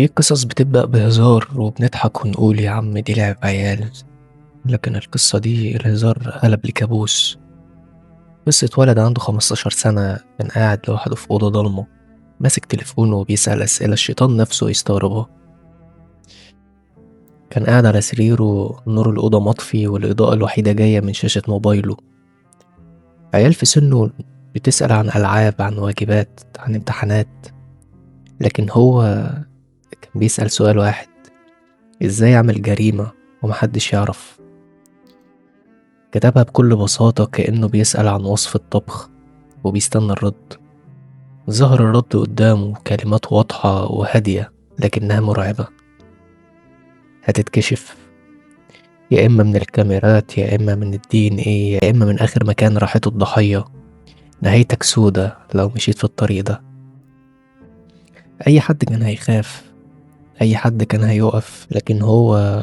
في قصص بتبدأ بهزار وبنضحك ونقول يا عم دي لعب عيال، لكن القصة دي الهزار قلب لكابوس. قصة ولد عنده 15 سنة كان قاعد لوحده في أوضة ضلمة، ماسك تليفونه وبيسأل أسئلة الشيطان نفسه يستغربها. كان قاعد على سريره، نور الأوضة مطفي والإضاءة الوحيدة جاية من شاشة موبايله. عيال في سنه بتسأل عن ألعاب، عن واجبات، عن امتحانات، لكن هو كان بيسأل سؤال واحد: إزاي أعمل جريمة ومحدش يعرف؟ كتبها بكل بساطة كأنه بيسأل عن وصفة طبخ وبيستنى الرد. ظهر الرد قدامه، كلمات واضحة وهادية لكنها مرعبة: هتتكشف، يا إما من الكاميرات، يا إما من الDNA، يا إما من آخر مكان راحته الضحية. نهايتك سودة لو مشيت في الطريق ده. أي حد كان هيخاف، أي حد كان هيقف، لكن هو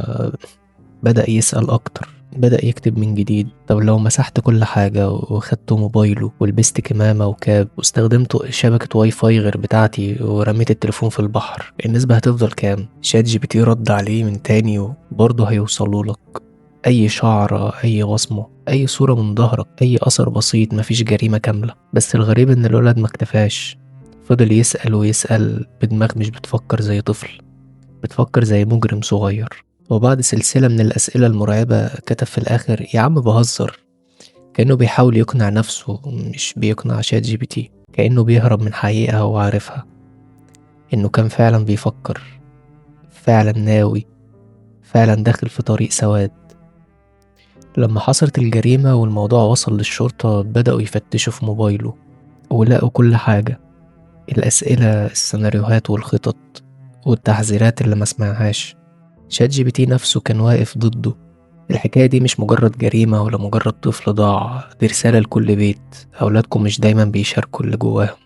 بدأ يسأل أكتر، بدأ يكتب من جديد. طب لو مسحت كل حاجة وخدت موبايله ولبست كمامة وكاب واستخدمت شبكة واي فاي غير بتاعتي ورميت التليفون في البحر، النسبة هتفضل كام؟ ChatGPT رد عليه من تاني وبرضه هيوصلوا لك أي شعرة، أي بصمة، أي صورة من ظهرك، أي أثر بسيط، مفيش جريمة كاملة. بس الغريب إن الولد ما اكتفاش، فضل يسأل ويسأل بدماغ مش بتفكر زي طفل، بتفكر زي مجرم صغير. وبعد سلسلة من الأسئلة المرعبة كتب في الآخر: يا عم بهزر. كأنه بيحاول يقنع نفسه، مش بيقنع ChatGPT، كأنه بيهرب من حقيقة هو عارفها، إنه كان فعلا بيفكر، فعلا ناوي، فعلا داخل في طريق سواد. لما حصلت الجريمة والموضوع وصل للشرطة، بدأوا يفتشوا في موبايله ولقوا كل حاجة: الأسئلة، السيناريوهات والخطط والتحذيرات اللي ما سمعهاش. ChatGPT نفسه كان واقف ضده. الحكاية دي مش مجرد جريمة ولا مجرد طفل ضاع، دي رسالة لكل بيت: أولادكم مش دايما بيشاركوا اللي جواهم.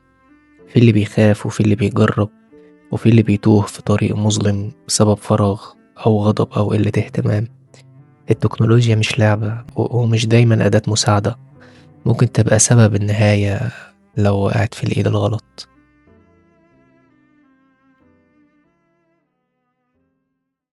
في اللي بيخاف، وفي اللي بيجرب، وفي اللي بيتوه في طريق مظلم بسبب فراغ أو غضب أو قلة اهتمام. التكنولوجيا مش لعبة، ومش دايما أداة مساعدة، ممكن تبقى سبب النهاية لو وقعت في الإيد الغلط.